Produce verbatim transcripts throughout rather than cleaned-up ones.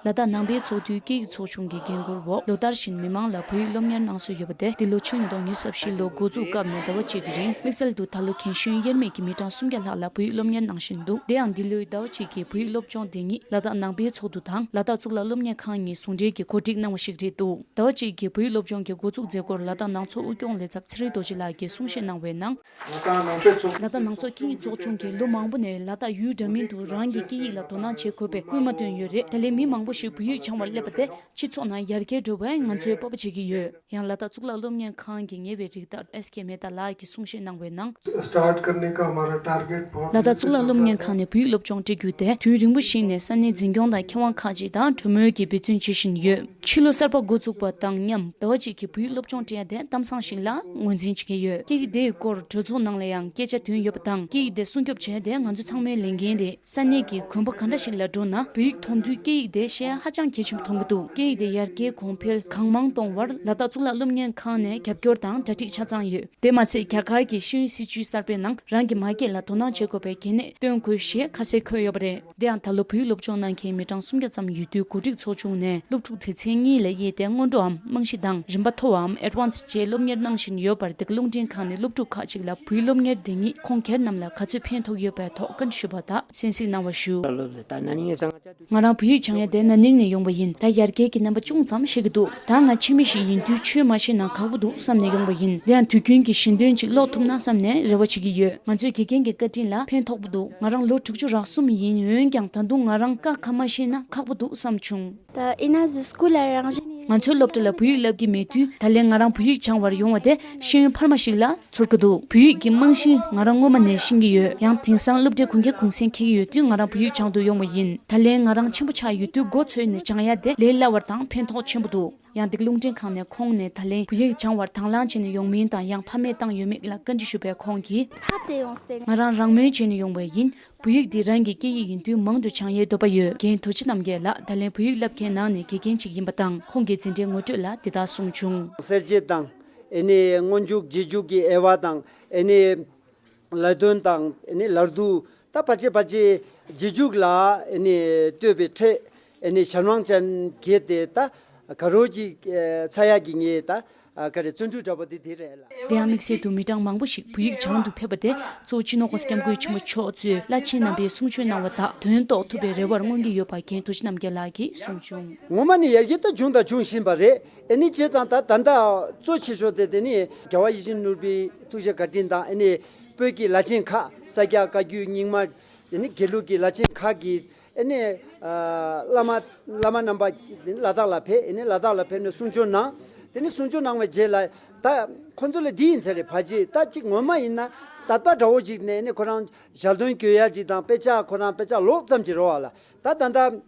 ལ་དྭགས་ནང་པའི་ཚོགས་འདུའི་སྐད་ཡིག་ཚོགས་ཆུང་གི་འགན་འཁུར་འོག་ལོ་ལྟར་བཞིན་མི་མང་ལ་བོད་ཡིག་སློབ་གཉེར་གནང་སྲོལ་ཡོད་པ་དེ་འདི་ལོ་ཕྱི་ལོ་ཉིས་སྟོང་ཉི་ཤུ་རྩ་བཞི་ལོ་འགོ་འཛུགས་སྐབས་ནས་ཟླ་བ་གཅིག་གི་རིང་དམིགས་བསལ་དུ་ད་ལོ་རྒན་གཞོན་དབྱེར་མེད་ཀྱི་མི་གྲངས་སུམ་བརྒྱ་ལྷག་ལ་བོད་ཡིག་སློབ་གཉེར་གནང་བཞིན་འདུག་དེ་ཡང་འདི་ལོའི་ཟླ་བ་གཅིག་གི་བོད་ཡིག་སློབ་སྦྱོང་དེ་ཉིད་ལ་དྭགས་ནང་པའི་ཚོགས་འདུ་དང་ལ་དྭགས་གཙུག་ལག་སློབ་གཉེར་ཁང་གཉིས་ཟུང་འབྲེལ་གྱིས་གོ་སྒྲིག་གནང་བ་ཞིག་རེད་འདུག་ཟླ་བ་གཅིག་གི་བོད་ཡིག་སློབ་སྦྱོང་གི་འགོ་འཛུགས་མཛད་སྒོར་ལ་དྭགས་ནང་ཚོགས་དབུ་སྐྱོང་ལས་ཚབ་ཚེ་རིང་རྡོ་རྗེ་ལགས་ཀྱིས་གསུང་བཤད་གནང་བའི་ནང་། ལ་དྭགས་ནང་པའི་ཚོགས། ལ་དྭགས་ནང་ཚོགས་སྐད་ཡིག་ཚོགས་ཆུང་གིས་ལོ་མང་པོ་ནས་ལ་དྭགས་ཡུལ་འདྲ་མིན་དུ་རང་གི་སྐད་ཡིག་ལ་དོ་སྣང་བྱེད་དགོས་པའི་སྐུལ་མ་བཏོན་ཡོད་རེད། ད་ལན་མི་མང་པོ་ཞིག་བོད་ཡིག་སྦྱང་བར་སླེབས་པ་དེ་སྤྱི་ཚོགས་ནང་ཡར་རྒྱས་འགྲོ་བར་ང་ཚོས་སྤོབས་པ་བྱེད་ཀྱི་ཡོད། ཡང་ལ་དྭགས་གཙུག་ལག་སློབ་གཉེར་ཁང་གི་ཉེ་བའི་རིགས་བདག་ཨེས་ཀེ་མེ་ཏཱ་ལགས་ཀྱིས་གསུང་བཤད་གནང་བའི་ནང་། स्टार्ट करने का हमारा टारगेट बहुत। ལ་དྭགས་གཙུག་ལག་སློབ་གཉེར་ཁང་ནས་བོད་ཡིག་སློབ་སྦྱོང་སྤྲད་རྒྱུ་དེ་དུས་རིང་པོ་ཞིག་ནས་ས་གནས་འཛིན་སྐྱོང་དང་མཁས་དབང་ཁག་ཅིག་དང་གྲོས་མོལ་གྱིས་འབད་བརྩོན་བྱེད་བཞིན་ཡོད། ཕྱི་ལོ་གསར་པ་འགོ་བཙུགས་པ་དང་མཉམ་ཟླ་བ་གཅིག་གི་བོད་ཡིག་སློབ་སྦྱོང་སྤྲད་ཡ་དེ་གཏམ་བཟང་ཞིག་ལ་ངོས་འཛིན་བྱེད་ཀྱི་ཡོད། སྐད་ཡིག་དེའི་སྐོར་གྲོས་ཚོགས་ནང་ལ་ཡང་སྐད་ཆ་ཐོན་ཡོད་པ་དང་། སྐད་ཡིག་དེ་སྲུང་སྐྱོབ་བྱེད་ཡ་དེ་ང་ཚོ་ཚང་མའི་ལས་འགན་རེད། ས་གནས་ཀྱི་དགོན་པ་ག་འདྲ་ཞིག་ལ་འགྲོ་ན་བོད་ཡིག་མཐོང་དུས་སྐད་ཡིག་དེ་ཤེས་ཡ་ཧ་ཅང་གལ་ཆེན་པོ་མཐོང་གི་འདུག་སྐད་ཡིག་དེ་ཡར་རྒྱས་གོང་འཕེལ་གང་མང་གཏོང་བར་ལ་དྭགས་གཙུག་ལག་སློབ་གཉེར་ཁང་ནས་རྒྱབ་སྐྱོར་དང་གྲ་སྒྲིག་ཆ་ཚང་ཡོད། དེ་མ་ཚད་རྒྱ་གར་གྱི་ཤེས་ཡོན་སྲིད་བྱུས་གསར་པའི་ནང་རང་གི་མ་སྐད་ལ་དོ་སྣང་བྱེད་དགོས་པའི་གལ་གནད་སྟོན་དགོས་ཞེས་ཁ་གསལ་འཁོད་ཡོད་པ་རེད། དེ་ཡང་ད་ལོ་བོད་ཡིག་སློབ་སྦྱོང་གནང་མཁན་མི་གྲངས་སུམ་བརྒྱ་ཙམ་ཡོད་དུས། གོ་སྒྲིག་ཚོགས་ཆུང་ནས་སློབ་ཕྲུག་སྡེ་ཚན་གཉིས་ལ་དབྱེ་སྟེ་སྔོན་འགྲོའམ་རྨང་གཞི་དང་རིམ་པ་མཐོའམ་ཨེ་ཌི་ཝན་སི་བཅས་སློབ་གཉེར་གནང་བཞིན་ཡོད་པར། འདི་ག་རླུང་འཕྲིན་ཁང་ནས་སློབ་ཕྲུག་ཁག་ཅིག་ལ་བོད་ཡིག་སློབ་གཉེར་འདི་ཉིད་ཁོང་སྒེར་རྣམས་ལ་ག་ཚོད་ཕན་ཐོགས་ཡོད་པའི་ཐོག་བཀའ་འདྲི་ཞུས་པ་དག་གསན་གཟིགས་གནང་བ་ཞུ། ང་རང་བོད་ཡིག་སྦྱང་ཡ་དེ་ན་ནིང་ནས་ཡོང་བ་ཡིན། ད་ཡར་རྒྱས་ཀྱི་རྣམ་པ་ཅུང་ཙམ་ཤེས་ཀྱི་འདུག་ད་ང་ཕྱི་མི་ཞིག་ཡིན་དུས་ཆོས་མ་ཤེས་ན་ཁག་པོ་འདུག་བསམ་ནས་ཡོང་བ་ཡིན། དེ་ཡང་དུས་རྒྱུན་གྱི་ཞལ་འདོན་ཅིག་ཀློག་ཐུབ་ན་བསམ་ནས་རེ་བ་བྱེད་ཀྱི་ཡོད། ང་ཚོས་དགེ་རྒན་གྱི་བཀའ་དྲིན་ལ་ཕན་ཐོགས་པོ་འདུག་ང་རང་ལོ་དྲུག་ཅུ་རག་གསུམ་ཡིན། འོན་ཀྱང་ད་དུང་ང་རང་ཀ་ཁ་མ་ཤེས་ན་ཁག་པོ་འདུག་བསམ་བྱུང་། ད་ཡིན་ན་ཟི་སྐུལ་ལ་རང་བཞིན་ནི། ང་ཚོའི་སློབ་གྲྭ་ལ་བོད་ཡིག་བསླབ་ཀྱི་མེད་དུས། ད་ལན་ང་རང་བོད་ཡིག་སྦྱང་བར་ཡོང་བ་དེ་ཤེས་ཡོན་འཕར་མ་ཞིག་ལ་ཚོར་གྱི་འདུག་བོད་ཡིག་གི་རྨང་གཞི་ང་རང་སྔོན་མ་ནས་ཤེས་ཀྱི་ཡོད། ཡང་དེང་སང་སློབ་གྲྭའི་དགུན་ཁའི་གུང་སེང་འཁེལ་གྱི་ཡོད་དུས་ང་རང་བོད་ཡིག་སྦྱང་དུ་ཡོང་བ་ཡིན། ད་ལན་ང་རང་ཆེན་པོ་ཆགས་ཡོད་དུས་མགོ་ཚོས་ནས་སྦྱང་ཡ་དེ་ལས་སླ་བ་དང་ཕན་ཐོགས་ཆེན་པོ་འདུག་ཡང་འདི་ག་རླུང་འཕྲིན་ཁང་ནས་ཁོང་ནས་ད་ལན་བོད་ཡིག་སྦྱང་བར་དང་བླངས་བྱས་ནས་ཡོང་མིན་དང་ཡང་ཕ་མས་བཏང་ཡོད་མེད་ལ་བཀའ་འདྲི་ཞུས་པས་ཁོང་གིས། ཐབས་དེ་ཡོང་སྟེ། ང་རང་རང་མོས་བྱས་ནས་ཡོང་བ་ཡིན། བོད་ཡིག་འདི་རང་གི་སྐད་ཡིག་ཡིན་དུས་མང་དུ་སྦྱང་ཡའི་འདོད་པ་ཡོད། རྒན་རྡོ་རྗེ་རྣམ་རྒྱལ་ལགས་ད་ལན་བོད་ཡིག་བསླབ་མཁན་ནང་ནས་དགེ་རྒན་ཅིག་ཡིན་པ་དང་། ཁོང་གིས་འཛིན་གྲྭའི་ངོ་སྤྲོད་ལ་འདི་ལྟར་གསུངས་བྱུང་། གསལ་བྱེད་དང་། ཨེ་ནི་སྔོན་འཇུག་རྗེས་འཇུག་གི་དབྱེ་བ་དང་། ཨེ་ནི་ལ་དོན་དང་། ཨེ་ནི་ལར་དུ། ད་ཕལ་ཆེར་ཕལ་ཆེར་རྗེས་འཇུག་ལ་ཨེ་ནི་ལྟོས་པའི་ཕྲད། ཨེ་ནི་གཞན་དབང་ཅན་གྱི་དེ་ད་ག་རོ་ཅིག་ཚ་ཡག་གི་ངེས་ད། ཨ་ག་རེ་བརྩོན་འགྲུས་འདྲ་པོ་འདི་དེ་རེད་ལ། དེ་ཡང་དམིགས་བསལ་དུ་མི་གྲངས་མང་པོ་ཞིག་བོད་ཡིག་སྦྱང་དུ་ཕེབས་པ་དེ་གཙོ་བོ་སྤྱི་ནོར་༸གོང་ས་༸སྐྱབས་མགོན་ཆེན་པོ་མཆོག་གཙོས་བླ་ཆེན་རྣམ་པས་གསུང་ཆོས་གནང་བ་དག་དོན་རྟོགས་ཐུབ་པའི་རེ་བར་མངོན་གྱི་ཡོད་པ་རྒན་རྡོ་རྗེ་རྣམ་རྒྱལ་ལགས་ཀྱིས་གསུངས་བྱུང་། ངོ་མ་ནི་ཡར་རྒྱས་ད་བྱུང་དང་འབྱུང་བཞིན་པ་རེད། ཨེ་ནི་བྱས་ཙང་ད་ད་ལྟ་གཙོ་ཆེ་ཤོས་དེ་དེ་ནི་རྒྱལ་བ་ཡིད་བཞིན་ནོར་བུའི་ཐུགས་རྗེ་བཀའ་དྲིན་དང་། ཨེ་ནི་བོད་ཀྱི་བླ་ཆེན་ཁག་ས་སྐྱ་བཀའ་བརྒྱུད་རྙིང་མ། ཨེ་ནི་དགེ་ལུགས་ཀྱི་བླ་ཆེན་ཁག་གིས། ཨེ་ནི་ཨ་བླ་མ་བླ་མ་རྣམ་པ་ལ་དྭགས་ལ་ཕེབས། ཨེ་ནི་ལ་དྭགས་ལ་ཕེབས་ནས་གསུང་ཆོས་གནང་། དེ་ནི་གསུང་ཆོས་གནང་བའི་རྗེས་ལ་ད་ཁོ་ཚོ་ལ་འདི་ཡིན་ས་རེད། ཕལ་ཆེར་ད་ཅིག་ངོ་མ་ཡིན་ན་དད་པ་འདྲ་བོ་ཅིག་ནས་ཨེ་ནི་ཁོ་རང་ཞལ་འདོན་སྐྱོན་ཡ་ཅིག་དང་། དཔེ་ཆ་ཁོ་རང་དཔེ་ཆ་ཀློག་ཙམ་ཅིག་རེད་བ་ལ། ད་ད་ལྟ་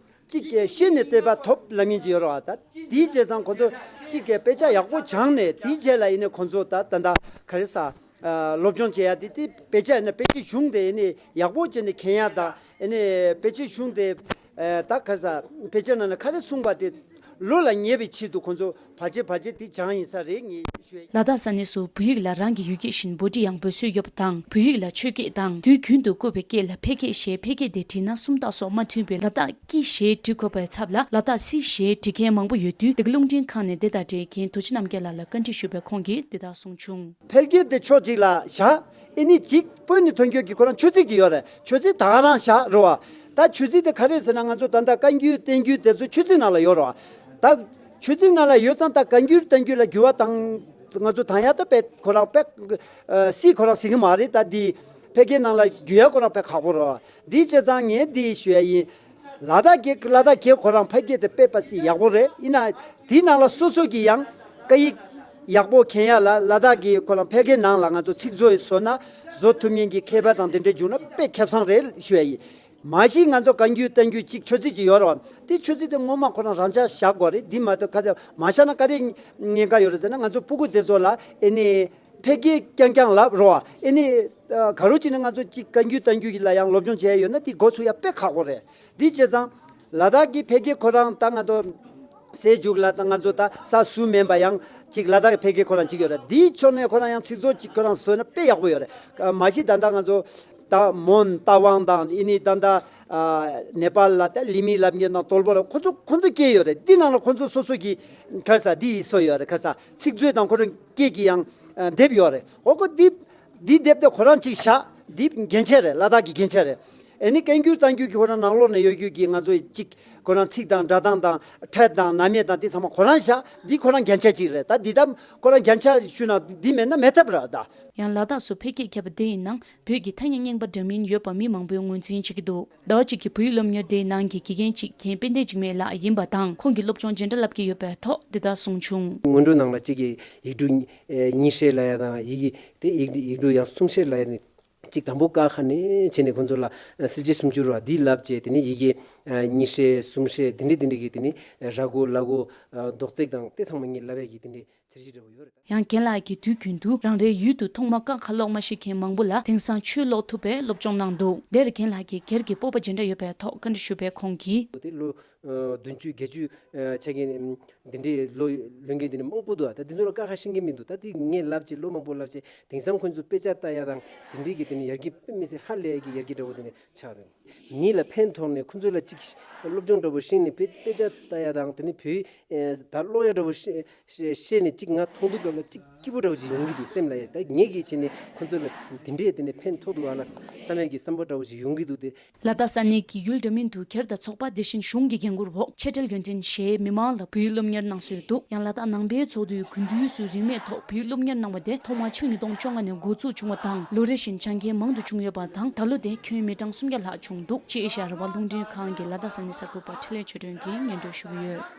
ཅིག་ཤེས་ནས་དད་པ་ཐོབ་ལབ་མཁན་ཅིག་ཡོད་རེད་བ། ད་དེའི་རྗེས་ཙང་ཁོ་ཚོ་ཅིག་དཔེ་ཆ་ཡག་པོ་སྦྱངས་ནས་དེའི་རྗེས་ལ་ཨེ་ནི་ཁོ་ཚོ་ད་ད་ལྟ་ག་རེ་ཟ། ཨ་སློབ་སྦྱོང་བྱེད་ཡ་དེ་དེ་དཔེ་ཆ་ཡིན་ན་དཔེ་ཆའི་གཞུང་དེ་ཨེ་ནི་ཡག་པོ་བྱས་ནས་མཁྱེན་ཡ་དང་། ཨེ་ནི་དཔེ་ཆའི་གཞུང་དེ་ཨ་ད་ག་ས་དཔེ་ཆ་ནང་ན་ག་རེ་གསུངས་པ་དེ་བློ་ལ་ངེས་པའི་ཆེད་དུ་ཁོ་ཚོ་ཕལ་ཆེར་ཕལ་ཆེར་དེ་སྦྱངས་ཡིན་ས་རེད་ངས་ཞུ་ཡ་ཡིན། ལ་དྭགས་ས་གནས་སུ་བོད་ཡིག་ལ་རང་གི་ཡུལ་སྐད་བཞིན་འབོད་སྒྲིག་ཡང་འབོད་སྲོལ་ཡོད་པ་དང་། བོད་ཡིག་ལ་ཆོས་སྐད་དང་དུས་རྒྱུན་དུ་བཀོལ་བའི་སྐད་ལ་ཕལ་སྐད་ཞེས། ཕལ་སྐད་དེ་བྲིས་ན་སུམ་རྟགས་སོགས་མ་མཐུན་པས་ལ་དྭགས་ཀྱི་ཞེས་འབྲི་དགོས་པའི་ཚབ་ལ་ལ་དྭགས་སི་ཞེས་འབྲི་མཁན་མང་པོ་ཡོད་དུས། འདི་ག་རླུང་འཕྲིན་ཁང་ནས་དེ་དང་འབྲེལ་རྒན་རྡོ་རྗེ་རྣམ་རྒྱལ་ལགས་ལ་བཀའ་འདྲི་ཞུས་པས་ཁོང་གིས་འདི་ལྟར་གསུངས་བྱུང་། ཕལ་སྐད་དེ་ཕྱོགས་གཅིག་ལ་བཞག་ཨེ་ནི་གཅིག་བོད་ནས་ཐོན་རྒྱུ་གི་ཁོ་རང་ཆོས་ཚིག་ཅིག་ཡོད་རེད། ཆོས་ཚིག་ད་ག་རང་བཞག་རེད་བ། ད་ཆོས་ཚིག་དེ་ག་རེ་ཟེར་ན་ང་ཚོ་ད་ལྟ་བཀའ་འགྱུར་བསྟན་འགྱུར་དེ་ཚོ་ཆོས་ཚིག་ནང་ལ་ཡོད་རེད་བ། ད་ཆོས་ཚིག་ནང་ལ་ཡོད་ཙང་ད་བཀའ་འགྱུར་བསྟན་འགྱུར་ལ་འགྱུར་བ་བཏང་ང་ཚོ་བཏང་ཡ་ད་དཔེ་ཁོ་རང་དཔེ་སྲིད་ཁོ་རང་ཟེར་གི་མ་རེད། ད་འདི་ཕལ་སྐད་ནང་ལ་འགྱུར་ཡ་ཁོ་རང་དཔེ་ཁག་པོ་རེད་བ། འདི་བྱས་ཙང་ངས་འདི་ཞུ་ཡ་ཡིན། ལ་དྭགས་སྐད་ལ་དྭགས་སྐད་ཁོ་རང་ཕལ་སྐད་དེ་དཔེ་པ་སྲིད་ཡག་པོ་རེད། ཡིན་ན་དེའི་ནང་ལ་སོ་སོ་གི་ཡང་སྐད་ཡིག་ཡག་པོ་མཁྱེན་ཡ་ལ་ལ་དྭགས་ཀྱི་ཁོ་རང་ཕལ་སྐད་ནང་ལ་ང་ཚོ་ཚིག་མཛོད་བཟོ་ན་བཟོ་ཐུབ་མཁན་གྱི་མཁས་པ་དང་དེ་འདྲ་བྱུང་ན་དཔེ་ཁེ་བཟང་རེད་ཞུ་ཡ་ཡིན། མ་གཞི་ང་ཚོ་བཀའ་འགྱུར་བསྟན་འགྱུར་གཅིག་ཆོས་ཚིག་ཅིག་ཡོད་རེད་བ། དེ་ཆོས་ཚིག་དེ་སྔོན་མ་ཁོ་རང་རང་འཇགས་བཞག་དགོས་རེད། འདི་མ་གཏོགས་ཁ་ཚ་མ་བཞག་ན་ག་རེ་ཉེན་ཁ་ཡོད་རེད་ཟེར་ན་ང་ཚོ་སྤུ་གུ་དེ་ཚོ་ལ་ཨེ་ནི་ཕལ་སྐད་རྐྱང་རྐྱང་ལབ་རོགས། ཨེ་ནི་ཨ་ག་རེ་བྱས་ན་ང་ཚོ་གཅིག་བཀའ་འགྱུར་བསྟན་འགྱུར་གྱི་ལ་ཡང་སློབ་སྦྱོང་བྱས་ཡོད་ན་དེ་འགོ་ཚུགས་ཡ་དཔེ་ཁག་པོ་རེད། འདི་བྱས་ཙང་ལ་དྭགས་ཀྱི་ཕལ་སྐད་ཁོ་རང་ད་ང་ཚོ་སེལ་འཇུག་ལ་ད་ང་ཚོ་ད་ས་སུ་མེན་པ་ཡང་གཅིག་ལ་དྭགས་ཀྱི་ཕལ་སྐད་ཁོ་རང་གཅིག་ཡོད་རེད། འདིའི་ཕྱོགས་ནས་ཁོ་རང་ཡང་ཚིག་མཛོད་གཅིག་ཁོ་རང་བཟོས་ན་དཔེ་ཡག་པོ་ཡོད་རེད། མ་གཞི་ད་ལྟ་ང་ཚོ་ད་མོན་རྟ་དབང་དང་ཨེ་ནི་ད་ལྟ་ ཨ་ནེ་པཱལ་ལ་ད་ལི་མི་ལབ་མཁན་དང་ཏོལ་པོ་ལ་ཁོ་ཚོ་ཁོ་ཚོ་སྐད་ཡོད་རེད། འདི་ནང་ལ་ཁོ་ཚོ་སོ་སོ་གི་ཁ་ས་འདི་ཡི་སོ་ཡོད་རེད། ཁ་ས་ཚིག་མཛོད་དང་ཁོ་རང་སྐད་ཀྱི་ཡང་ཨ་དེབ་ཡོད་རེད། འོ་ཁོ་འདི་འདི་དེབ་དེ་ཁོ་རང་གཅིག་བཞག་འདི་རྒྱན་ཆ་རེད། ལ་དྭགས་ཀྱི་རྒྱན་ཆ་རེད། ཨ་ནི་བཀའ་འགྱུར་བསྟན་འགྱུར་གྱི་ཁོ་རང་ནང་ལོགས་ནས་ཡོད་རྒྱུ་གི་ང་ཚོའི་གཅིག་ཁོ་རང་ཚིག་དང་སྒྲ་གདངས་དང་ཕྲད་དང་ནམ་ཡས་དང་དེ་ཚང་མ་ཁོ་རང་བཞག་འདི་ཁོ་རང་རྒྱན་ཆ་གཅིག་རེད། ད་འདི་ད་ཁོ་རང་རྒྱན་ཆ་ཞུས་ན་འདི་མེད་ན་མེད་ཐབས་རེད་ད། ཡང་ལ་དྭགས་སུ་འཕེལ་རྒྱས་ཁྱབ་པ་དེ་ཡི་ནང་བོད་ཀྱི་ཐ་སྙད་རྙིང་པ་འདྲ་མིན་ཡོད་པ་མི་མང་པོས་ངོས་འཛིན་བྱེད་ཀྱི་འདུག་ཟླ་བ་གཅིག་གི་བོད་ཡིག་སློབ་གཉེར་དེའི་ནང་གི་དགེ་རྒན་གཅིག་རྒན་དཔལ་ལྡན་འཇིགས་མེད་ལགས་ཡིན་པ་དང་། ཁོང་གིས་སློབ་སྦྱོང་ཇི་འདྲ་བསླབ་ཀྱི་ཡོད་པའི་ཐོག་འདི་ལྟར་གསུངས་བྱུང་། སྔོན་འགྲོ་ནང་ལ་གཅིག་གི་ཡིག་འབྲུ་ཨེ་གཉིས་སྲས་ལབ་ཡ་དང་། ཡི་གེ་དེ་ཡིག་ཡིག་འབྲུ་ཡང་གསུམ་སྲས་ལབ་ཡ་ནི། གཅིག་དང་པོ་ཀ་ཁ་ནས་བྱས་ནས་ཁོང་ཚོ་ལ་ཨ་གསལ་བྱེད་སུམ་ཅུ་རེད་བ། འདི་བསླབ་བྱས། དེ་ནས་ཡི་གེ་ཨ་གཉིས་སྲས་གསུམ་སྲས་དེ་འདྲ་དེ་འདྲ་གི། དེ་ནས་ར་གོ་ལ་གོ་ཨ་རྡོག་བརྩེགས་དང་དེ་ཚང་མ་ངས་བསླབ་ཡ་གི་དེ་འདྲའི་འཆར་གཞི་འདྲ་པོ་ཡོད་རེད། ཡང་རྒན་ལགས་ཀྱིས་དུས་རྒྱུན་དུ་རང་རེའི་ཡུལ་དུ་ཐོག་མར་ཀ་ཁ་ཀློག་མ་ཤེས་མཁན་མང་པོ་ལ་དེང་སང་ཆོས་ཀློག་ཐུབ་པའི་སློབ་སྦྱོང་གནང་འདུག་དེར་རྒན་ལགས་ཀྱིས་སྒེར་གྱི་སྤོབས་པ་ཇི་འདྲ་ཡོད་པའི་ཐོག་བཀའ་འདྲི་ཞུས་པས། ཁོང་གིས། དེ་ལོ་ཨ་བདུན་ཅུ་བརྒྱད་ཅུ་ཨ་ཆགས་མཁན་འདི་འདྲའི་ལོ་ལོན་མཁན་འདི་འདྲ་མང་པོ་འདུག་ད་འདི་ཚོ་ལ་ཀ་ཁ་ཤེས་མཁན་མི་འདུག་ད་འདི་ངས་བསླབ་བྱས་ལོ་མང་པོ་བསླབ་བྱས་དེང་སང་ཁོང་ཚོ་དཔེ་ཆ་ལྟ་ཡ་དང་དེ་འདྲའི་གི་དེ་ནས་ཡར་རྒྱས་དཔེ་མི་སྲིད་ཧ་ལས་ཡ་གི་ཡར་རྒྱས་འདྲ་པོ་དེ་འདྲ་ཆགས་འདུག་མི་ལ་ཕན་ཐོགས་ནས་ཁོང་ཚོ་ལ་ཅིག་སློབ་སྦྱོང་འདྲ་པོ་ཤེས་ནས་དཔེ་དཔེ་ཆ་ལྟ་ཡ་དང་། དེ་ནས་བོད་ཨེ་ད་ཀློག་ཡ་འདྲ་པོ་ཤེས་ཤེས་ཤེས་ནས་ཅིག་ང་མཐོང་དུས་སྐབས་ལ་ཅིག་སྐྱིད་པོ་འདྲ་པོ་ཅིག་ཡོང་གི་འདུག་སེམས་ལ་ཡ། ད་ངེད་ཀྱིས་བྱས་ནས་ཁོང་ཚོ་ལ་དེ་འདྲས་དེ་ནས་ཕན་ཐོགས་འདུག་ཨ་ལ་བསམ་ཡ་གི་བསམ་པ་འདྲ་པོ་ཅིག་ཡོང་གི་འདུག་སྟེ། ལ་དྭགས་ས་གནས་ཀྱི་ཡུལ་འདྲ་མིན་དུ་སྒེར་དང་ཚོགས་པ། དེ་བཞིན་གཞུང་གི་འགན་འཁུར་འོག་ཆེ་གྲས་ཡོན་ཏན་ཞེས་མི་མང་ལ་བོད་ཡིག་སློབ་གཉེར་གནང་སྲོལ་འདུག་ཡང་ལ་དྭགས་ནང་པའི་ཚོགས་འདུའི་དགུན་དུས་སུ་རིན་མེད་ཐོག་བོད་ཡིག་སློབ་གཉེར་གནང་བ་དེ་ཐོག་མར་ཕྱི་ལོ་ཉིས་སྟོང་བཅོ་ལྔ་ནས་འགོ་འཛུགས་བྱུང་བ་དང་། ལོ་རེ་བཞིན་བྱ་འགན་མང་དུ་བྱུང་ཡོད་པ་དང་། ད་ལོ་དེ་ཁྱོན་མི་གྲངས་སུམ་བརྒྱ་ལྷག་བྱུང་འདུག་ཅེས་ཨེ་ཤ་ཡ་རང་དབང་རླུང་འཕྲིན་ཁང་གི་ལ་དྭགས་ས་གནས་གསར་འགོད་པ་འཕྲིན་ལས་ཆོས་སྒྲོན་གྱིས་སྙན་སྒྲོན་ཞུས་ཡོད།